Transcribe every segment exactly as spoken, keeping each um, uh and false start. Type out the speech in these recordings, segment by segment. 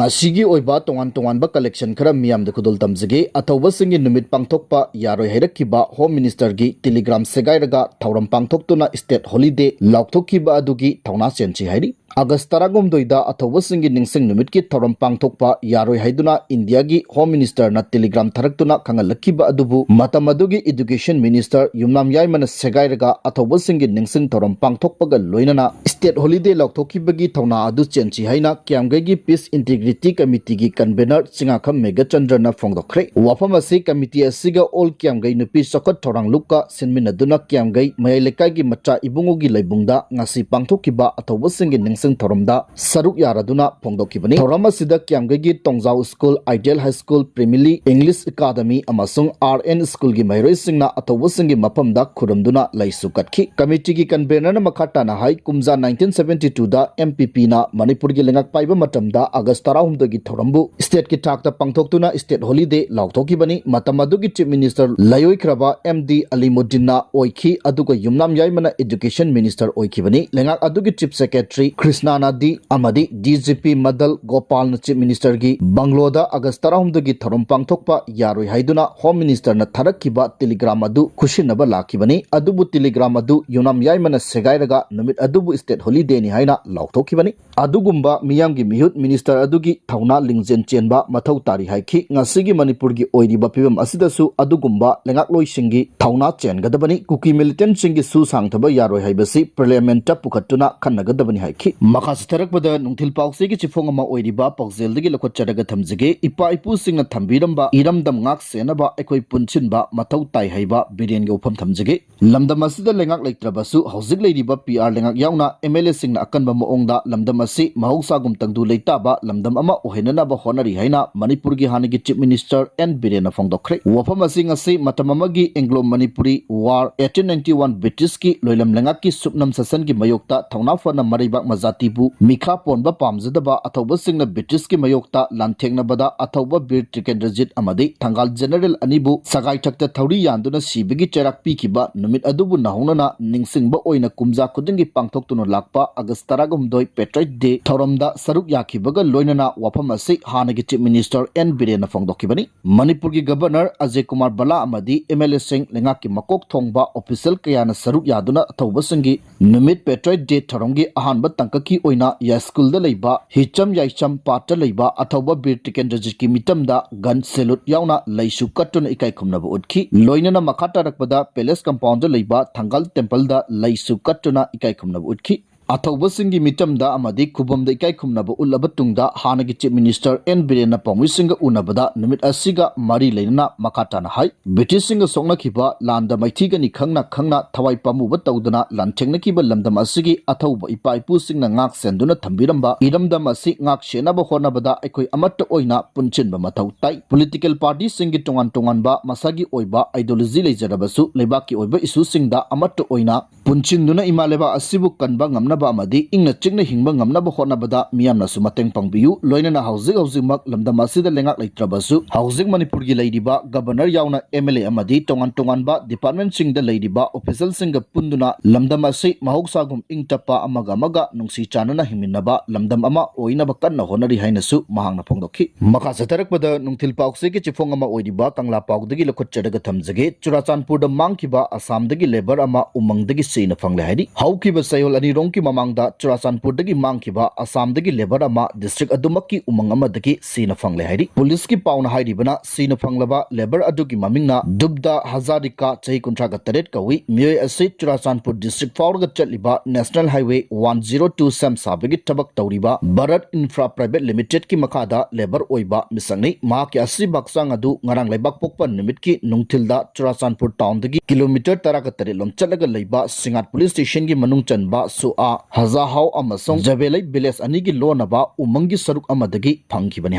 ꯑꯁꯤꯒꯤ ꯑꯣꯏꯕ ꯇꯣꯉꯥꯟ ꯇꯣꯉꯥꯟꯕ collection ꯈꯔ ꯃꯤꯌꯥꯝꯗ ꯈꯨꯗꯣꯜ ꯇꯝꯖꯒꯦ꯫ ꯑꯊꯧꯕꯁꯤꯡꯒꯤ ꯅꯨꯃꯤꯠ ꯄꯥꯡꯊꯣꯛꯄ ꯌꯥꯔꯣꯏ ꯍꯥꯏꯔꯛꯈꯤꯕ Home Ministerꯒꯤ telegram ꯁꯦꯒꯥꯏꯔꯒ ꯊꯧꯔꯝ ꯄꯥꯡꯊꯣꯛꯇꯨꯅ state holiday ꯂꯥꯎꯊꯣꯛꯈꯤꯕ ꯑꯗꯨꯒꯤ ꯊꯧꯅꯥ ꯆꯦꯟꯁꯤ ꯍꯥꯏꯔꯤ꯫ August ꯇꯔꯥꯍꯨꯝꯗꯣꯏꯗ ꯑꯊꯧꯕꯁꯤꯡꯒꯤ ꯅꯤꯡꯁꯤꯡ ꯅꯨꯃꯤꯠꯀꯤ ꯊꯧꯔꯝ ꯄꯥꯡꯊꯣꯛꯄ ꯌꯥꯔꯣꯏ ꯍꯥꯏꯗꯨꯅ Indiaꯒꯤ Home Ministerꯅ telegram ꯊꯥꯔꯛꯇꯨꯅ ꯈꯪꯍꯜꯂꯛꯈꯤꯕ ꯑꯗꯨꯕꯨ ꯃꯇꯝ ꯑꯗꯨꯒꯤ Education Minister ꯌꯨꯝꯅꯥꯝ ꯌꯥꯏꯃꯅ ꯁꯦꯒꯥꯏꯔꯒ ꯑꯊꯧꯕꯁꯤꯡꯒꯤ ꯅꯤꯡꯁꯤꯡ ꯊꯧꯔꯝ ꯄꯥꯡꯊꯣꯛꯄꯒ ꯂꯣꯏꯅꯅ state holiday ꯂꯥꯎꯊꯣꯛꯈꯤꯕꯒꯤ ꯊꯧꯅꯥ ꯑꯗꯨ ꯆꯦꯟꯁꯤ ꯍꯥꯏꯅ ꯀꯤꯌꯥꯝꯒꯩꯒꯤ Peace Integrity Committeeꯒꯤ convener ꯆꯤꯉꯥꯈꯝ ꯃꯦꯘꯆꯟꯗ꯭ꯔꯅ ꯐꯣꯡꯗꯣꯛꯈ꯭ꯔꯦ꯫ ꯋꯥꯐꯝ ꯑꯁꯤ committee ꯑꯁꯤꯒ All ꯀꯤꯌꯥꯝꯒꯩ ꯅꯨꯄꯤ ꯆꯥꯎꯈꯠ ꯊꯧꯔꯥꯡ ꯂꯨꯞꯀ ꯁꯤꯟꯃꯤꯟꯅꯗꯨꯅ ꯀꯤꯌꯥꯝꯒꯩ ꯃꯌꯥꯏ ꯂꯩꯀꯥꯏꯒꯤ ꯃꯆꯥ ꯏꯕꯨꯡꯉꯣꯒꯤ ꯂꯩꯕꯨꯡꯗ ꯉꯁꯤ ꯄꯥꯡꯊꯣꯛꯈꯤꯕ ꯑꯊꯧꯕꯁꯤꯡꯒꯤ ꯅꯤꯡꯁꯤꯡ ꯊꯧꯔꯝꯗ ꯁꯔꯨꯛ ꯌꯥꯔꯗꯨꯅ ꯐꯣꯡꯗꯣꯛꯈꯤꯕꯅꯤ꯫ ꯊꯧꯔꯝ ꯑꯁꯤꯗ ꯀꯤꯌꯥꯝꯒꯩꯒꯤ ꯇꯣꯡꯖꯥꯎ School, Ideal High School, Primary English Academy ꯑꯃꯁꯨꯡ R N Schoolꯒꯤ ꯃꯍꯩꯔꯣꯏꯁꯤꯡꯅ ꯑꯊꯧꯕꯁꯤꯡꯒꯤ ꯃꯐꯝꯗ ꯈꯨꯔꯨꯝꯗꯨꯅ ꯂꯩꯁꯨ ꯀꯠꯈꯤ꯫ Committeeꯒꯤ convenerꯅ ꯃꯈꯥ ꯇꯥꯅ ꯍꯥꯏ, ꯀꯨꯝꯖꯥ nineteen seventy twoꯗ M P Pꯅ ꯃꯅꯤꯄꯨꯔꯒꯤ ꯂꯩꯉꯥꯛ ꯄꯥꯏꯕ ꯃꯇꯝꯗ August ꯇꯔꯥꯍꯨꯝꯗꯣꯏꯒꯤ ꯊꯧꯔꯝꯕꯨ stateꯀꯤ ꯊꯥꯛꯇ ꯄꯥꯡꯊꯣꯛꯇꯨꯅ state holiday ꯂꯥꯎꯊꯣꯛꯈꯤꯕꯅꯤ꯫ ꯃꯇꯝ ꯑꯗꯨꯒꯤ Chief Minister ꯂꯩꯑꯣꯏꯈ꯭ꯔꯕ M D ꯑꯂꯤꯃꯨꯗꯤꯟꯅ ꯑꯣꯏꯈꯤ, ꯑꯗꯨꯒ ꯌꯨꯝꯅꯥꯝ ꯌꯥꯏꯃꯅ Education Minister ꯑꯣꯏꯈꯤꯕꯅꯤ꯫ ꯂꯩꯉꯥꯛ ꯑꯗꯨꯒꯤ Chief Secretary ꯀ꯭ꯔꯤꯁꯅꯥꯅꯟꯗꯤ ꯑꯃꯗꯤ D G P ꯃꯗꯜ ꯒꯣꯄꯥꯜꯅ Chief Ministerꯒꯤ bungalow ꯗ August ꯇꯔꯥꯍꯨꯝꯗꯣꯏꯒꯤ ꯊꯧꯔꯝ ꯄꯥꯡꯊꯣꯛꯄ ꯌꯥꯔꯣꯏ ꯍꯥꯏꯗꯨꯅ Home Ministerꯅ ꯊꯥꯔꯛꯈꯤꯕ telegram ꯑꯗꯨ ꯈꯨꯠꯁꯤꯟꯅꯕ ꯂꯥꯛꯈꯤꯕꯅꯤ꯫ ꯑꯗꯨꯕꯨ telegram ꯑꯗꯨ ꯌꯨꯝꯅꯥꯝ ꯌꯥꯏꯃꯅ ꯁꯦꯒꯥꯏꯔꯒ ꯅꯨꯃꯤꯠ ꯑꯗꯨꯕꯨ state holidayꯅꯤ ꯍꯥꯏꯅ ꯂꯥꯎꯊꯣꯛꯈꯤꯕꯅꯤ꯫ ꯑꯗꯨꯒꯨꯝꯕ ꯃꯤꯌꯥꯝꯒꯤ ꯃꯤꯍꯨꯠ Minister ꯑꯗꯨꯒꯤ ꯊꯧꯅꯥ ꯂꯤꯡꯖꯦꯜ ꯆꯦꯟꯕ ꯃꯊꯧ ꯇꯥꯔꯤ ꯍꯥꯏꯈꯤ꯫ ꯉꯁꯤꯒꯤ ꯃꯅꯤꯄꯨꯔꯒꯤ ꯑꯣꯏꯔꯤꯕ ꯐꯤꯕꯝ ꯑꯁꯤꯗꯁꯨ ꯑꯗꯨꯒꯨꯝꯕ ꯂꯩꯉꯥꯛꯂꯣꯏꯁꯤꯡꯒꯤ ꯊꯧꯅꯥ ꯆꯦꯟꯒꯗꯕꯅꯤ꯫ ꯀꯨꯀꯤ militantꯁꯤꯡꯒꯤ ꯁꯨ ꯁꯥꯡꯊꯕ ꯌꯥꯔꯣꯏ ꯍꯥꯏꯕꯁꯤ Parliamentꯇ ꯄꯨꯈꯠꯇꯨꯅ ꯈꯟꯅꯒꯗꯕꯅꯤ ꯍꯥꯏꯈꯤ꯫ ꯃꯈꯥ ꯆꯠꯊꯔꯛꯄꯗ ꯅꯨꯡꯊꯤꯜ ꯄꯥꯎꯆꯦꯒꯤ ꯆꯤꯐꯣꯡ ꯑꯃ ꯑꯣꯏꯔꯤꯕ ꯄꯥꯎꯖꯦꯜꯗꯒꯤ ꯂꯧꯈꯠꯆꯔꯒ ꯊꯝꯖꯒꯦ꯫ ꯏꯄꯥ ꯏꯄꯨꯁꯤꯡꯅ ꯊꯝꯕꯤꯔꯝꯕ ꯏꯔꯝꯗꯝ ꯉꯥꯛ ꯁꯦꯟꯅꯕ ꯑꯩꯈꯣꯏ ꯄꯨꯟꯁꯤꯟꯕ ꯃꯊꯧ ꯇꯥꯏ ꯍꯥꯏꯕ ꯕꯤꯔꯦꯟꯒꯤ ꯋꯥꯐꯝ ꯊꯝꯖꯒꯦ꯫ ꯂꯝꯗꯝ ꯑꯁꯤꯗ ꯂꯩꯉꯥꯛ ꯂꯩꯇ꯭ꯔꯕꯁꯨ ꯍꯧꯖꯤꯛ ꯂꯩꯔꯤꯕ P R ꯂꯩꯉꯥꯛ ꯌꯥꯎꯅ M L Aꯁꯤꯡꯅ ꯑꯀꯟꯕ ꯃꯑꯣꯡꯗ ꯂꯝꯗꯝ ꯑꯁꯤ ꯃꯍꯧꯁꯥꯒꯨꯝ ꯇꯪꯗꯨ ꯂꯩꯇꯥꯕ ꯂꯝꯗꯝ ꯑꯃ ꯑꯣꯏꯍꯟꯅꯅꯕ ꯍꯣꯠꯅꯔꯤ ꯍꯥꯏꯅ ꯃꯅꯤꯄꯨꯔꯒꯤ ꯍꯥꯟꯅꯒꯤ Chief Minister N ꯕꯤꯔꯦꯟꯅ ꯐꯣꯡꯗꯣꯛꯈ꯭ꯔꯦ꯫ ꯋꯥꯐꯝ ꯑꯁꯤ ꯉꯁꯤ ꯃꯇꯝ ꯑꯃꯒꯤ Anglo Manipuri War eighteen ninety one British ꯀꯤ ꯂꯣꯏꯂꯝ ꯂꯩꯉꯥꯛꯀꯤ ꯁꯨꯞꯅꯝ ꯁꯥꯁꯟꯒꯤ ꯃꯥꯌꯣꯛꯇ ꯊꯧꯅꯥ ꯐꯅ ꯃꯔꯩꯕꯥꯛ ꯃꯖꯥꯇꯤꯕꯨ ꯃꯤꯈꯥ ꯄꯣꯟꯕ ꯄꯥꯝꯖꯗꯕ ꯑꯊꯧꯕꯁꯤꯡꯅ British ꯀꯤ ꯃꯥꯌꯣꯛꯇ ꯂꯥꯟꯊꯦꯡꯅꯕꯗ ꯑꯊꯧꯕ ꯕꯤꯔ ꯇ꯭ꯔꯤꯀꯦꯟꯗ꯭ꯔꯖꯤꯠ ꯑꯃꯗꯤ ꯊꯪꯒꯥꯜ General ꯑꯅꯤꯕꯨ ꯁꯒꯥꯏꯊꯛꯇ ꯊꯧꯔꯤ ꯌꯥꯟꯗꯨꯅ ꯁꯤꯕꯒꯤ ꯆꯩꯔꯥꯛ ꯄꯤꯈꯤꯕ ꯅꯨꯃꯤꯠ ꯑꯗꯨꯕꯨ ꯅꯧꯍꯧꯅꯅ ꯅꯤꯡꯁꯤꯡꯕ ꯑꯣꯏꯅ ꯀꯨꯝꯖꯥ ꯈꯨꯗꯤꯡꯒꯤ ꯄꯥꯡꯊꯣꯛꯇꯨꯅ ꯂꯥꯛꯄ August ꯇꯔꯥꯍꯨꯝꯗꯣꯏ Patriotic ꯗꯦ ꯊꯧꯔꯝꯗ ꯁꯔꯨꯛ ꯌꯥꯈꯤꯕꯒ ꯂꯣꯏꯅꯅ ꯋꯥꯐꯝ ꯑꯁꯤ ꯍꯥꯟꯅꯒꯤ Chief Minister ꯑꯦꯟ ꯕꯤꯔꯦꯟꯅ ꯐꯣꯡꯗꯣꯛꯈꯤꯕꯅꯤ꯫ ꯃꯅꯤꯄꯨꯔꯒꯤ Governor ꯑꯖꯌ ꯀꯨꯃꯥꯔ ꯚꯜꯂꯥ ꯑꯃꯗꯤ ꯑꯦꯝ ꯑꯦꯜ ꯑꯦꯁꯤꯡ, ꯂꯩꯉꯥꯛꯀꯤ ꯃꯀꯣꯛ ꯊꯣꯡꯕ official ꯀꯌꯥꯅ ꯁꯔꯨꯛ ꯌꯥꯗꯨꯅ ꯑꯊꯧꯕꯁꯤꯡꯒꯤ ꯅꯨꯃꯤꯠ Patriot Day ꯊꯧꯔꯝꯒꯤ ꯑꯍꯥꯟꯕ ꯇꯥꯡꯀꯛꯀꯤ ꯑꯣꯏꯅ ꯌꯥꯏꯁ꯭ꯀꯨꯜꯗ ꯂꯩꯕ ꯍꯤꯆꯝ ꯌꯥꯏꯁꯝ ꯄꯥꯠꯇ ꯂꯩꯕ ꯑꯊꯧꯕ ꯕꯤꯔ ꯇꯤꯀꯦꯟꯗ꯭ꯔꯖꯤꯠꯀꯤ ꯃꯤꯇꯝꯗ gun salute ꯌꯥꯎꯅ ꯂꯩꯁꯨ ꯀꯠꯇꯨꯅ ꯏꯀꯥꯏ ꯈꯨꯝꯅꯕ ꯎꯠꯈꯤ꯫ ꯂꯣꯏꯅꯅ ꯃꯈꯥ ꯇꯥꯔꯛꯄꯗ Palace Compoundꯗ ꯂꯩꯕ ꯊꯪꯒꯥꯜ Templeꯗ ꯂꯩꯁꯨ ꯀꯠꯇꯨꯅ ꯏꯀꯥꯏ ꯈꯨꯝꯅꯕ ꯎꯠꯈꯤ꯫ ꯑꯊꯧꯕꯁꯤꯡꯒꯤ ꯃꯤꯇꯝꯗ ꯑꯃꯗꯤ ꯈꯨꯕꯝꯗ ꯏꯀꯥꯏ ꯈꯨꯝꯅꯕ ꯎꯠꯂꯕ ꯇꯨꯡꯗ ꯍꯥꯟꯅꯒꯤ Chief Minister ꯑꯦꯟ ꯕꯤꯔꯦꯟꯅ ꯄꯥꯎꯃꯤꯁꯤꯡꯒ ꯎꯅꯕꯗ ꯅꯨꯃꯤꯠ ꯑꯁꯤꯒ ꯃꯔꯤ ꯂꯩꯅꯅ ꯃꯈꯥ ꯇꯥꯅ ꯍꯥꯏ, ꯕ꯭ꯔꯤꯇꯤꯁꯁꯤꯡꯒ ꯁꯣꯛꯅꯈꯤꯕ ꯂꯥꯟꯗ ꯃꯥꯏꯊꯤꯒꯅꯤ ꯈꯪꯅ ꯈꯪꯅ ꯊꯋꯥꯏ ꯄꯥꯝꯃꯨꯕ ꯇꯧꯗꯅ ꯂꯥꯟꯊꯦꯡꯅꯈꯤꯕ ꯂꯝꯗꯝ ꯑꯁꯤꯒꯤ ꯑꯊꯧꯕ ꯏꯄꯥ ꯏꯄꯨꯁꯤꯡꯅ ꯉꯥꯛ ꯁꯦꯟꯗꯨꯅ ꯊꯝꯕꯤꯔꯝꯕ ꯏꯔꯝꯗꯝ ꯑꯁꯤ ꯉꯥꯛ ꯁꯦꯟꯅꯕ ꯍꯣꯠꯅꯕꯗ ꯑꯩꯈꯣꯏ ꯑꯃꯠꯇ ꯑꯣꯏꯅ ꯄꯨꯟꯁꯤꯟꯕ ꯃꯊꯧ ꯇꯥꯏ꯫ Political partyꯁꯤꯡꯒꯤ ꯇꯣꯉꯥꯟ ꯇꯣꯉꯥꯟꯕ ꯃꯁꯥꯒꯤ ꯑꯣꯏꯕ ideology ꯂꯩꯖꯔꯕꯁꯨ ꯂꯩꯕꯥꯛꯀꯤ ꯑꯣꯏꯕ issueꯁꯤꯡꯗ ꯑꯃꯠꯇ ꯑꯣꯏꯅ ꯄꯨꯟꯁꯤꯟꯗꯨꯅ ꯏꯃꯥ ꯂꯩꯕꯥꯛ ꯑꯁꯤꯕꯨ ꯀꯟꯕ ꯉꯝꯅꯕ ꯑꯃꯗꯤ ꯏꯪꯅ ꯆꯤꯛꯅ ꯍꯤꯡꯕ ꯉꯝꯅꯕ ꯍꯣꯠꯅꯕꯗ ꯃꯤꯌꯥꯝꯅꯁꯨ ꯃꯇꯦꯡ ꯄꯥꯡꯕꯤꯌꯨ꯫ ꯂꯣꯏꯅꯅ ꯍꯧꯖꯤꯛ ꯍꯧꯖꯤꯛꯃꯛ ꯂꯝꯗꯝ ꯑꯁꯤꯗ ꯂꯩꯉꯥꯛ ꯂꯩꯇ꯭ꯔꯕꯁꯨ ꯍꯧꯖꯤꯛ ꯃꯅꯤꯄꯨꯔꯒꯤ ꯂꯩꯔꯤꯕ Governor ꯌꯥꯎꯅ ꯑꯦꯝ ꯑꯦꯜ ꯑꯦ ꯑꯃꯗꯤ ꯇꯣꯉꯥꯟ ꯇꯣꯉꯥꯟꯕ departmentꯁꯤꯡꯗ ꯂꯩꯔꯤꯕ officialꯁꯤꯡꯒ ꯄꯨꯟꯗꯨꯅ ꯂꯝꯗꯝ ꯑꯁꯤ ꯃꯍꯧꯁꯥꯒꯨꯝ ꯏꯪ ꯇꯞꯄ, ꯑꯃꯒ ꯑꯃꯒ ꯅꯨꯡꯁꯤ ꯆꯥꯟꯅꯅ ꯍꯤꯡꯃꯤꯟꯅꯕ ꯂꯝꯗꯝ ꯑꯃ ꯑꯣꯏꯅꯕ ꯀꯟꯅ ꯍꯣꯠꯅꯔꯤ ꯍꯥꯏꯅꯁꯨ ꯃꯍꯥꯛꯅ ꯐꯣꯡꯗꯣꯛꯈꯤ꯫ ꯃꯈꯥ ꯆꯠꯊꯔꯛꯄꯗ ꯅꯨꯡꯊꯤꯜ ꯄꯥꯎꯆꯦꯒꯤ ꯆꯤꯐꯣꯡ ꯑꯃ ꯑꯣꯏꯔꯤꯕ ꯀꯪꯂꯥ ꯄꯥꯎꯗꯒꯤ ꯂꯧꯈꯠꯆꯔꯒ ꯊꯝꯖꯒꯦ꯫ ꯆꯨꯔꯥꯆꯥꯟꯄꯨꯔꯗ ꯃꯥꯡꯈꯤꯕ ꯑꯁꯥꯝꯗꯒꯤ labour ꯑꯃ ꯎꯃꯪꯗꯒꯤ ꯁꯤꯅ ꯐꯪꯂꯦ ꯍꯥꯏꯔꯤ꯫ ꯍꯧꯈꯤꯕ ꯆꯌꯣꯜ ꯑꯅꯤꯔꯣꯝꯒꯤ ꯃꯃꯥꯡꯗ ꯆꯨꯔꯥꯆꯥꯟꯄꯨꯔꯗꯒꯤ ꯃꯥꯡꯈꯤꯕ ꯑꯁꯥꯝꯗꯒꯤ labour ꯑꯃ district ꯑꯗꯨꯃꯛꯀꯤ ꯎꯃꯪ ꯑꯃꯗꯒꯤ ꯁꯤꯅ ꯐꯪꯂꯦ ꯍꯥꯏꯔꯤ꯫ Policeꯀꯤ ꯄꯥꯎꯅ ꯍꯥꯏꯔꯤꯕꯅ ꯁꯤꯅ ꯐꯪꯂꯕ labour ꯑꯗꯨꯒꯤ ꯃꯃꯤꯡꯅ ꯗꯨꯕꯗꯥ ꯍꯖꯥꯔꯤꯀꯥ, ꯆꯍꯤ ꯀꯨꯟꯊ꯭ꯔꯥꯒ ꯇꯔꯦꯠ ꯀꯧꯏ꯫ ꯃꯤꯑꯣꯏ ꯑꯁꯤ ꯆꯨꯔꯥꯆꯥꯟꯄꯨꯔ district ꯐꯥꯎꯔꯒ ꯆꯠꯂꯤꯕ National Highway one zero two ꯁꯦꯝ ꯁꯥꯕꯒꯤ ꯊꯕꯛ ꯇꯧꯔꯤꯕ ꯚꯥꯔꯠ ꯏꯟꯐ꯭ꯔꯥ Private Limitedꯀꯤ ꯃꯈꯥꯗ labour ꯑꯣꯏꯕ ꯃꯤꯁꯛꯅꯤ꯫ ꯃꯍꯥꯛꯀꯤ ꯑꯁꯤꯕ ꯍꯛꯆꯥꯡ ꯑꯗꯨ ꯉꯔꯥꯡ ꯂꯩꯕꯥꯛꯄꯣꯛꯄ ꯅꯨꯃꯤꯠꯀꯤ ꯅꯨꯡꯊꯤꯜꯗ ꯆꯨꯔꯥꯆꯥꯟꯄꯨꯔ townꯗꯒꯤ kilometre ꯇꯔꯥꯒ ꯇꯔꯦꯠ ꯂꯣꯝ ꯆꯠꯂꯒ ꯂꯩꯕ ꯁꯤꯡꯉꯥꯠ police stationꯒꯤ ꯃꯅꯨꯡ ꯆꯟꯕ ꯁꯨꯑꯥ, ꯍꯖꯥꯍꯥꯎ ꯑꯃꯁꯨꯡ ꯖꯕꯦꯂꯩ village ꯑꯅꯤꯒꯤ ꯂꯣꯟꯅꯕ ꯎꯃꯪꯒꯤ ꯁꯔꯨꯛ ꯑꯃꯗꯒꯤ ꯐꯪꯈꯤꯕꯅꯤ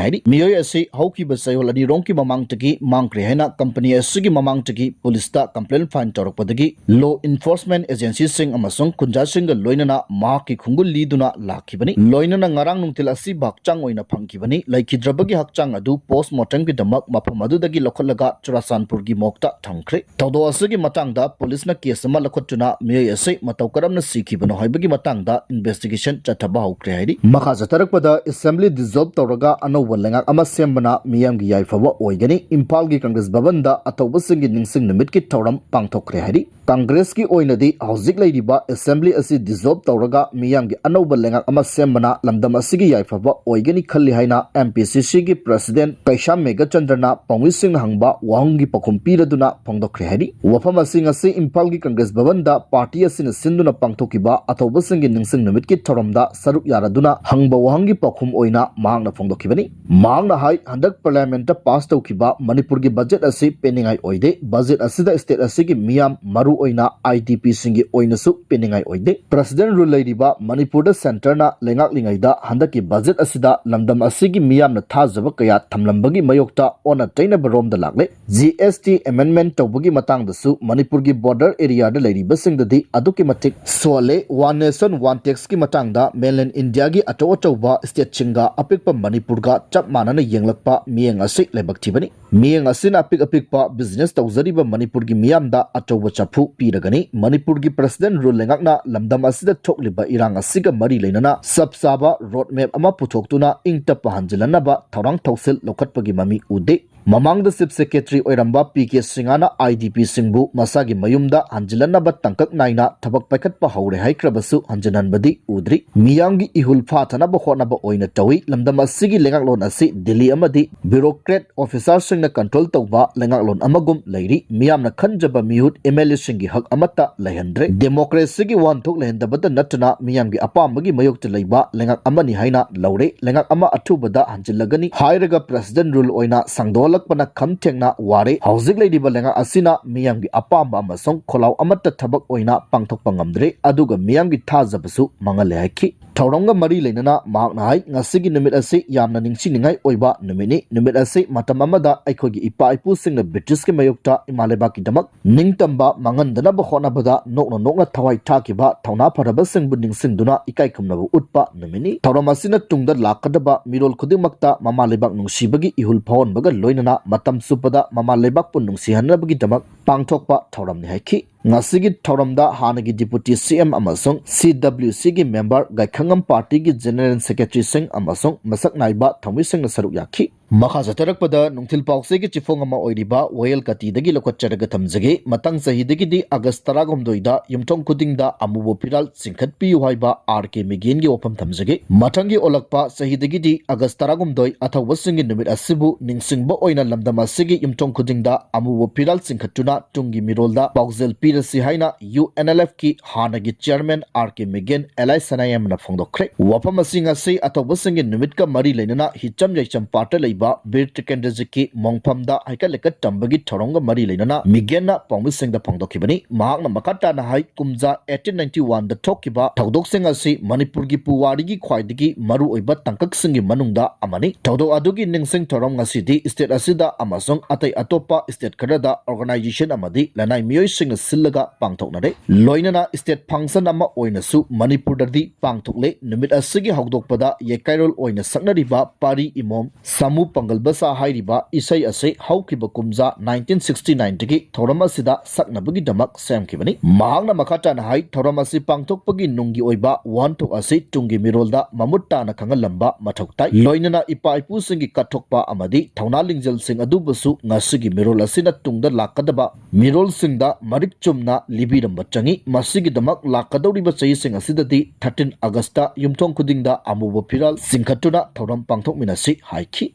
ꯍꯥꯏꯔꯤ꯫ ꯃꯤꯑꯣꯏ ꯑꯁꯤ ꯍꯧꯈꯤꯕ ꯆꯌꯣꯜ ꯑꯅꯤꯔꯣꯝꯒꯤ ꯃꯃꯥꯡꯗꯒꯤ ꯃꯥꯡꯈ꯭ꯔꯦ ꯍꯥꯏꯅ company ꯑꯁꯤꯒꯤ ꯃꯃꯥꯡꯗꯒꯤ policeꯇ complaint file ꯇꯧꯔꯛꯄꯗꯒꯤ law enforcement agencyꯁꯤꯡ ꯑꯃꯁꯨꯡ ꯈꯨꯟꯖꯥꯁꯤꯡꯒ ꯂꯣꯏꯅꯅ ꯃꯍꯥꯛꯀꯤ ꯈꯣꯡꯒꯨꯜ ꯂꯤꯗꯨꯅ ꯂꯥꯛꯈꯤꯕꯅꯤ꯫ ꯂꯣꯏꯅꯅ ꯉꯔꯥꯡ ꯅꯨꯡꯊꯤꯜ ꯑꯁꯤꯕ ꯍꯛꯆꯥꯡ ꯑꯣꯏꯅ ꯐꯪꯈꯤꯕꯅꯤ꯫ ꯂꯩꯈꯤꯗ꯭ꯔꯕꯒꯤ ꯍꯛꯆꯥꯡ ꯑꯗꯨ post mortemꯒꯤꯗꯃꯛ ꯃꯐꯝ ꯑꯗꯨꯗꯒꯤ ꯂꯧꯈꯠꯂꯒ ꯆꯨꯔꯥꯆꯥꯟꯄꯨꯔꯒꯤ morgueꯇ ꯊꯝꯈ꯭ꯔꯦ꯫ ꯊꯧꯗꯣꯛ ꯑꯁꯤꯒꯤ ꯃꯇꯥꯡꯗ policeꯅ case ꯑꯃ ꯂꯧꯈꯠꯇꯨꯅ ꯃꯤꯑꯣꯏ ꯑꯁꯤ ꯃꯇꯧ ꯀꯔꯝꯅ ꯁꯤꯈꯤꯕꯅꯣ ꯍꯥꯏꯕꯒꯤ ꯃꯇꯥꯡꯗ investigation ꯆꯠꯊꯕ ꯍꯧꯈ꯭ꯔꯦ ꯍꯥꯏꯔꯤ꯫ ꯃꯈꯥ ꯆꯠꯊꯔꯛꯄꯗ, assembly dissolve ꯇꯧꯔꯒ ꯑꯅꯧꯕ ꯂꯩꯉꯥꯛ ꯑꯃ ꯁꯦꯝꯕꯅ ꯃꯤꯌꯥꯝꯒꯤ ꯌꯥꯏꯐꯕ ꯑꯣꯏꯒꯅꯤ꯫ ꯏꯝꯐꯥꯜꯒꯤ ꯀꯪꯒ꯭ꯔꯦꯁ ꯚꯕꯟꯗ ꯑꯊꯧꯕꯁꯤꯡꯒꯤ ꯅꯤꯡꯁꯤꯡ ꯅꯨꯃꯤꯠꯀꯤ ꯊꯧꯔꯝ ꯄꯥꯡꯊꯣꯛꯈ꯭ꯔꯦ ꯍꯥꯏꯔꯤ꯫ ꯀꯪꯒ꯭ꯔꯦꯁꯀꯤ ꯑꯣꯏꯅꯗꯤ ꯍꯧꯖꯤꯛ ꯂꯩꯔꯤꯕ assembly ꯑꯁꯤ dissolve ꯇꯧꯔꯒ ꯃꯤꯌꯥꯝꯒꯤ ꯑꯅꯧꯕ ꯂꯩꯉꯥꯛ ꯑꯃ ꯁꯦꯝꯕꯅ ꯂꯝꯗꯝ ꯑꯁꯤꯒꯤ ꯌꯥꯏꯐꯕ ꯑꯣꯏꯒꯅꯤ ꯈꯜꯂꯤ ꯍꯥꯏꯅ M P C C ꯒꯤ president ꯀꯩꯁꯥꯝ ꯃꯦꯘꯆꯟꯗ꯭ꯔꯅ ꯄꯥꯎꯃꯤꯁꯤꯡꯅ ꯍꯪꯕ ꯋꯥꯍꯪꯒꯤ ꯄꯥꯎꯈꯨꯝ ꯄꯤꯔꯗꯨꯅ ꯐꯣꯡꯗꯣꯛꯈ꯭ꯔꯦ ꯍꯥꯏꯔꯤ꯫ ꯋꯥꯐꯝ ꯑꯁꯤ ꯉꯁꯤ ꯏꯝꯐꯥꯜꯒꯤ ꯀꯪꯒ꯭ꯔꯦꯁ ꯚꯕꯟꯗ party ꯑꯁꯤꯅ ꯁꯤꯟꯗꯨꯅ ꯄꯥꯡꯊꯣꯛꯈꯤꯕ ꯑꯊꯧꯕꯁꯤꯡꯒꯤ ꯅꯤꯡꯁꯤꯡ ꯅꯨꯃꯤꯠꯀꯤ ꯊꯧꯔꯝꯗ ꯁꯔꯨꯛ ꯌꯥꯔꯗꯨꯅ ꯍꯪꯕ ꯋꯥꯍꯪꯒꯤ ꯄꯥꯎꯈꯨꯝ ꯑꯣꯏꯅ ꯃꯍꯥꯛꯅ ꯐꯣꯡꯗꯣꯛꯈꯤꯕꯅꯤ꯫ ꯃꯍꯥꯛꯅ ꯍꯥꯏ, ꯍꯟꯗꯛ parliament ꯇ pass ꯇꯧꯈꯤꯕ ꯃꯅꯤꯄꯨꯔꯒꯤ budget ꯑꯁꯤ ꯄꯦꯟꯅꯤꯡꯉꯥꯏ ꯑꯣꯏꯗꯦ꯫ Budget ꯑꯁꯤꯗ state ꯑꯁꯤꯒꯤ ꯃꯤꯌꯥꯝ, ꯃꯔꯨ ꯑꯣꯏꯅ I D P ꯁꯤꯡꯒꯤ ꯑꯣꯏꯅꯁꯨ ꯄꯦꯟꯅꯤꯡꯉꯥꯏ ꯑꯣꯏꯗꯦ꯫ President rule ꯂꯩꯔꯤꯕ ꯃꯅꯤꯄꯨꯔꯗ centre ꯅ ꯂꯩꯉꯥꯛꯂꯤꯉꯩꯗ ꯍꯟꯗꯛꯀꯤ budget ꯑꯁꯤꯗ ꯂꯝꯗꯝ ꯑꯁꯤꯒꯤ ꯃꯤꯌꯥꯝꯅ ꯊꯥꯖꯕ ꯀꯌꯥ ꯊꯝꯂꯝꯕꯒꯤ ꯃꯥꯌꯣꯛꯇ ꯑꯣꯟꯅ ꯇꯩꯅꯕ ꯔꯣꯝꯗ ꯂꯥꯛꯂꯦ꯫ G S T amendment ꯇꯧꯕꯒꯤ ꯃꯇꯥꯡꯗꯁꯨ ꯃꯅꯤꯄꯨꯔꯒꯤ border area ꯗ ꯂꯩꯔꯤꯕꯁꯤꯡꯗꯗꯤ ꯑꯗꯨꯛꯀꯤ ꯃꯇꯤꯛ ꯁꯣꯜꯂꯦ꯫ One nation, one tax ꯀꯤ ꯃꯇꯥꯡꯗ mainland India ꯒꯤ ꯑꯆꯧ ꯑꯆꯧꯕ state ꯁꯤꯡꯒ ꯑꯄꯤꯛꯄ ꯃꯅꯤꯄꯨꯔꯒ ꯆꯞ ꯃꯥꯟꯅꯅ ꯌꯦꯡꯂꯛꯄ ꯃꯤꯠꯌꯦꯡ ꯑꯁꯤ ꯂꯥꯏꯕꯛ ꯊꯤꯕꯅꯤ꯫ ꯃꯤꯠꯌꯦꯡ ꯑꯁꯤꯅ ꯑꯄꯤꯛ ꯑꯄꯤꯛꯄ business ꯇꯧꯖꯔꯤꯕ ꯃꯅꯤꯄꯨꯔꯒꯤ ꯃꯤꯌꯥꯝꯗ ꯑꯆꯧꯕ ꯆꯐꯨ ꯄꯤꯔꯒꯅꯤ꯫ ꯃꯅꯤꯄꯨꯔꯒꯤ president rule ꯂꯩꯉꯥꯛꯅ ꯂꯝꯗꯝ ꯑꯁꯤꯗ ꯊꯣꯛꯂꯤꯕ ꯏꯔꯥꯡ ꯑꯁꯤꯒ ꯃꯔꯤ ꯂꯩꯅꯅ ꯆꯞ ꯆꯥꯕ road map ꯑꯃ ꯄꯨꯊꯣꯛꯇꯨꯅ ꯏꯪ ꯇꯞꯄ ꯍꯟꯖꯤꯜꯍꯟꯅꯕ ꯊꯧꯔꯥꯡ ꯊꯧꯁꯤꯜ ꯂꯧꯈꯠꯄꯒꯤ ꯃꯃꯤ ꯎꯗꯦ꯫ ꯃꯃꯥꯡꯗ Chief Secretary ꯑꯣꯏꯔꯝꯕ P K ꯁꯤꯡꯍꯅ I D P ꯁꯤꯡꯕꯨ ꯃꯁꯥꯒꯤ ꯃꯌꯨꯝꯗ ꯍꯟꯖꯤꯜꯍꯟꯅꯕ ꯇꯥꯡꯀꯛ ꯅꯥꯏꯅ ꯊꯕꯛ ꯄꯥꯏꯈꯠꯄ ꯍꯧꯔꯦ ꯍꯥꯏꯈ꯭ꯔꯕꯁꯨ ꯍꯟꯖꯤꯟꯍꯟꯕꯗꯤ ꯎꯗ꯭ꯔꯤ꯫ ꯃꯤꯌꯥꯝꯒꯤ ꯏꯍꯨꯜ ꯐꯥꯊꯅꯕ ꯍꯣꯠꯅꯕ ꯑꯣꯏꯅ ꯇꯧꯏ꯫ ꯂꯝꯗꯝ ꯑꯁꯤꯒꯤ ꯂꯩꯉꯥꯛꯂꯣꯟ ꯑꯁꯤ ꯗꯤꯜꯂꯤ ꯑꯃꯗꯤ bureaucrat officer ꯁꯤꯡꯅ control ꯇꯧꯕ ꯂꯩꯉꯥꯛꯂꯣꯟ ꯑꯃꯒꯨꯝ ꯂꯩꯔꯤ꯫ ꯃꯤꯌꯥꯝꯅ ꯈꯟꯖꯕ ꯃꯤꯍꯨꯠ M L A ꯁꯤꯡꯒꯤ ꯍꯛ ꯑꯃꯠꯇ ꯂꯩꯍꯟꯗ꯭ꯔꯦ꯫ Democracy ꯒꯤ ꯋꯥꯍꯟꯊꯣꯛ ꯂꯩꯍꯟꯗꯕꯗ ꯅꯠꯇꯅ ꯃꯤꯌꯥꯝꯒꯤ ꯑꯄꯥꯝꯕꯒꯤ ꯃꯥꯌꯣꯛꯇ ꯂꯩꯕ ꯂꯩꯉꯥꯛ ꯑꯃꯅꯤ ꯍꯥꯏꯅ ꯂꯧꯔꯦ꯫ ꯂꯩꯉꯥꯛ ꯑꯃ ꯑꯊꯨꯕꯗ ꯍꯟꯖꯤꯜꯂꯒꯅꯤ ꯍꯥꯏꯔꯒ president rule ꯑꯣꯏꯅ ꯁꯥꯡꯗꯣꯛꯍꯜꯂꯛꯄꯅ ꯈꯝ ꯊꯦꯡꯅ ꯋꯥꯔꯦ꯫ ꯍꯧꯖꯤꯛ ꯂꯩꯔꯤꯕ ꯂꯩꯉꯥꯛ ꯑꯁꯤꯅ ꯃꯤꯌꯥꯝꯒꯤ ꯑꯄꯥꯝꯕ ꯑꯃꯁꯨꯡ ꯈꯣꯜꯂꯥꯎ ꯑꯃꯠꯇ ꯊꯕꯛ ꯑꯣꯏꯅ ꯄꯥꯡꯊꯣꯛꯄ ꯉꯝꯗ꯭ꯔꯦ, ꯑꯗꯨꯒ ꯃꯤꯌꯥꯝꯒꯤ ꯊꯥꯖꯕꯁꯨ ꯃꯥꯡꯍꯜꯂꯦ ꯍꯥꯏꯈꯤ꯫ ꯊꯧꯔꯝꯒ ꯃꯔꯤ ꯂꯩꯅꯅ ꯃꯍꯥꯛꯅ ꯍꯥꯏ, ꯉꯁꯤꯒꯤ ꯅꯨꯃꯤꯠ ꯑꯁꯤ ꯌꯥꯝꯅ ꯅꯤꯡꯁꯤꯡꯅꯤꯡꯉꯥꯏ ꯑꯣꯏꯕ ꯅꯨꯃꯤꯠꯅꯤ꯫ ꯅꯨꯃꯤꯠ ꯑꯁꯤ ꯃꯇꯝ ꯑꯃꯗ ꯑꯩꯈꯣꯏꯒꯤ ꯏꯄꯥ ꯏꯄꯨꯁꯤꯡꯅ British ꯀꯤ ꯃꯥꯌꯣꯛꯇ ꯏꯃꯥ ꯂꯩꯕꯥꯛꯀꯤꯗꯃꯛ ꯅꯤꯡꯇꯝꯕ ꯃꯥꯡꯍꯟꯗꯅꯕ ꯍꯣꯠꯅꯕꯗ ꯅꯣꯛꯅ ꯅꯣꯛꯅ ꯊꯋꯥꯏ ꯊꯥꯈꯤꯕ ꯊꯧꯅꯥ ꯐꯔꯕꯁꯤꯡꯕꯨ ꯅꯤꯡꯁꯤꯡꯗꯨꯅ ꯏꯀꯥꯏ ꯈꯨꯝꯅꯕ ꯎꯠꯄ ꯅꯨꯃꯤꯠꯅꯤ꯫ ꯊꯧꯔꯝ ꯑꯁꯤꯅ ꯇꯨꯡꯗ ꯂꯥꯛꯀꯗꯕ ꯃꯤꯔꯣꯜ ꯈꯨꯗꯤꯡꯃꯛꯇ ꯃꯃꯥ ꯂꯩꯕꯥꯛ ꯅꯨꯡꯁꯤꯕꯒꯤ ꯏꯍꯨꯜ ꯐꯥꯎꯍꯟꯕꯒ ꯂꯣꯏꯅꯅ ꯃꯇꯝ ꯆꯨꯞꯄꯗ ꯃꯃꯥ ꯂꯩꯕꯥꯛꯄꯨ ꯅꯨꯡꯁꯤꯍꯟꯅꯕꯒꯤꯗꯃꯛ ꯄꯥꯡꯊꯣꯛꯄ ꯊꯧꯔꯝꯅꯤ ꯍꯥꯏꯈꯤ꯫ ꯉꯁꯤꯒꯤ ꯊꯧꯔꯝꯗ ꯍꯥꯟꯅꯒꯤ Deputy C M ꯑꯃꯁꯨꯡ C W Cꯒꯤ member, ꯒꯥꯏꯈꯪꯉꯝ partyꯒꯤ general secretaryꯁꯤꯡ ꯑꯃꯁꯨꯡ ꯃꯁꯛ ꯅꯥꯏꯕ ꯊꯧꯃꯤꯁꯤꯡꯅ ꯁꯔꯨꯛ ꯌꯥꯈꯤ꯫ ꯃꯈꯥ ꯆꯠꯊꯔꯛꯄꯗ ꯅꯨꯡꯊꯤꯜ ꯄꯥꯎꯆꯦꯒꯤ ꯆꯤꯐꯣꯡ ꯑꯃ ꯑꯣꯏꯔꯤꯕ ꯋꯥꯌꯦꯜ ꯀꯥꯇꯤꯗꯒꯤ ꯂꯧꯈꯠꯆꯔꯒ ꯊꯝꯖꯒꯦ꯫ ꯃꯊꯪ ꯆꯍꯤꯗꯒꯤꯗꯤ ꯑꯥꯒꯁ ꯇꯔꯥꯍꯨꯝꯗꯣꯏꯗ ꯌꯨꯝꯊꯣꯡ ꯈꯨꯗꯤꯡꯗ ꯑꯃꯨꯕ ꯐꯤꯔꯥꯜ ꯆꯤꯡꯈꯠꯄꯤꯌꯨ ꯍꯥꯏꯕ R K ꯃꯤꯒꯦꯟꯒꯤ ꯋꯥꯐꯝ ꯊꯝꯖꯒꯦ꯫ ꯃꯊꯪꯒꯤ ꯑꯣꯜꯂꯛꯄ ꯆꯍꯤꯗꯒꯤꯗꯤ ꯑꯥꯒꯁ ꯇꯔꯥꯍꯨꯝꯗꯣꯏ ꯑꯊꯧꯕꯁꯤꯡꯒꯤ ꯅꯨꯃꯤꯠ ꯑꯁꯤꯕꯨ ꯅꯤꯡꯁꯤꯡꯕ ꯑꯣꯏꯅ ꯂꯝꯗꯝ ꯑꯁꯤꯒꯤ ꯌꯨꯝꯊꯣꯡ ꯈꯨꯗꯤꯡꯗ ꯑꯃꯨꯕ ꯐꯤꯔꯥꯜ ꯆꯤꯡꯈꯠꯇꯨꯅ ꯇꯨꯡꯒꯤ ꯃꯤꯔꯣꯜꯗ ꯄꯥꯎꯖꯦꯜ ꯄꯤꯔꯁꯤ ꯍꯥꯏꯅ UNLFꯀꯤ ꯍꯥꯟꯅꯒꯤ chairman R K ꯃꯤꯒꯦꯟ, ꯑꯦꯂꯥꯏ ꯁꯅꯥꯌꯥꯏꯃꯅ ꯐꯣꯡꯗꯣꯛꯈ꯭ꯔꯦ꯫ ꯋꯥꯐꯝ ꯑꯁꯤ ꯉꯁꯤ ꯑꯊꯧꯕꯁꯤꯡꯒꯤ ꯅꯨꯃꯤꯠꯀ ꯃꯔꯤ ꯂꯩꯅꯅ ꯍꯤꯆꯝ ꯌꯥꯏꯆꯝ ꯄꯥꯠꯇ ꯂꯩꯕ ꯕꯤꯔ ꯇ꯭ꯔꯤꯀꯦꯟꯗ꯭ꯔꯖꯤꯠꯀꯤ ꯃꯣꯡꯐꯝꯗ ꯍꯩꯀꯠ ꯂꯩꯀꯠ ꯇꯝꯕꯒꯤ ꯊꯧꯔꯝꯒ ꯃꯔꯤ ꯂꯩꯅꯅ ꯃꯤꯒꯦꯟꯅ ꯄꯥꯎꯃꯤꯁꯤꯡꯗ ꯐꯣꯡꯗꯣꯛꯈꯤꯕꯅꯤ꯫ ꯃꯍꯥꯛꯅ ꯃꯈꯥ ꯇꯥꯅ ꯍꯥꯏ, ꯀꯨꯝꯖꯥ eighteen ninety oneꯗ ꯊꯣꯛꯈꯤꯕ ꯊꯧꯗꯣꯛꯁꯤꯡ ꯑꯁꯤ ꯃꯅꯤꯄꯨꯔꯒꯤ ꯄꯨꯋꯥꯔꯤꯒꯤ ꯈ꯭ꯋꯥꯏꯗꯒꯤ ꯃꯔꯨꯑꯣꯏꯕ ꯇꯥꯡꯀꯛꯁꯤꯡꯒꯤ ꯃꯅꯨꯡꯗ ꯑꯃꯅꯤ꯫ ꯊꯧꯗꯣꯛ ꯑꯗꯨꯒꯤ ꯅꯤꯡꯁꯤꯡ ꯊꯧꯔꯝ ꯉꯁꯤꯗꯤ state ꯑꯁꯤꯗ ꯑꯃꯁꯨꯡ ꯑꯇꯩ ꯑꯇꯣꯞꯄ state ꯈꯔꯗ organization ꯑꯃꯗꯤ ꯂꯅꯥꯏ ꯃꯤꯑꯣꯏꯁꯤꯡꯅ ꯁꯤꯜꯂꯒ ꯄꯥꯡꯊꯣꯛꯅꯔꯦ꯫ ꯂꯣꯏꯅꯅ state function ꯑꯃ ꯑꯣꯏꯅꯁꯨ ꯃꯅꯤꯄꯨꯔꯗꯗꯤ ꯄꯥꯡꯊꯣꯛꯂꯦ꯫ ꯅꯨꯃꯤꯠ ꯑꯁꯤꯒꯤ ꯍꯧꯗꯣꯛꯄꯗ ꯌꯩꯀꯥꯏꯔꯣꯜ ꯑꯣꯏꯅ ꯁꯛꯅꯔꯤꯕ ꯄꯥꯔꯤ ꯏꯃꯣꯝ ꯁꯥꯃꯨ ꯄꯥꯡꯒꯜ ꯕꯁꯥ ꯍꯥꯏꯔꯤꯕ ꯏꯁꯩ ꯑꯁꯤ ꯍꯧꯈꯤꯕ ꯀꯨꯝꯖꯥ nineteen sixty nineꯗꯒꯤ ꯊꯧꯔꯝ ꯑꯁꯤꯗ ꯁꯛꯅꯕꯒꯤꯗꯃꯛ ꯁꯦꯝꯈꯤꯕꯅꯤ꯫ ꯃꯍꯥꯛꯅ ꯃꯈꯥ ꯇꯥꯅ ꯍꯥꯏ, ꯊꯧꯔꯝ ꯑꯁꯤ ꯄꯥꯡꯊꯣꯛꯄꯒꯤ ꯅꯨꯡꯒꯤ ꯑꯣꯏꯕ ꯋꯥꯍꯟꯊꯣꯛ ꯑꯁꯤ ꯇꯨꯡꯒꯤ ꯃꯤꯔꯣꯜꯗ ꯃꯃꯨꯠ ꯇꯥꯅ ꯈꯪꯍꯜꯂꯝꯕ ꯃꯊꯧ ꯇꯥꯏ꯫ ꯂꯣꯏꯅꯅ ꯏꯄꯥ ꯏꯄꯨꯁꯤꯡꯒꯤ ꯀꯠꯊꯣꯛꯄ ꯑꯃꯗꯤ ꯊꯧꯅꯥ ꯂꯤꯡꯖꯦꯜꯁꯤꯡ ꯑꯗꯨꯕꯨꯁꯨ ꯉꯁꯤꯒꯤ ꯃꯤꯔꯣꯜ ꯑꯁꯤꯅ ꯇꯨꯡꯗ ꯂꯥꯛꯀꯗꯕ ꯃꯤꯔꯣꯜꯁꯤꯡꯗ ꯃꯔꯤꯛ ꯆꯨꯝꯅ ꯂꯤꯕꯤꯔꯝꯕ ꯆꯪꯏ꯫ ꯃꯁꯤꯒꯤꯗꯃꯛ ꯂꯥꯛꯀꯗꯧꯔꯤꯕ ꯆꯍꯤꯁꯤꯡ ꯑꯁꯤꯗꯗꯤ thirteen Augustꯇ ꯌꯨꯝꯊꯣꯡ ꯈꯨꯗꯤꯡꯗ ꯑꯃꯨꯕ ꯐꯤꯔꯥꯜ ꯆꯤꯡꯈꯠꯇꯨꯅ ꯊꯧꯔꯝ ꯄꯥꯡꯊꯣꯛꯃꯤꯟꯅꯁꯤ ꯍꯥꯏꯈꯤ꯫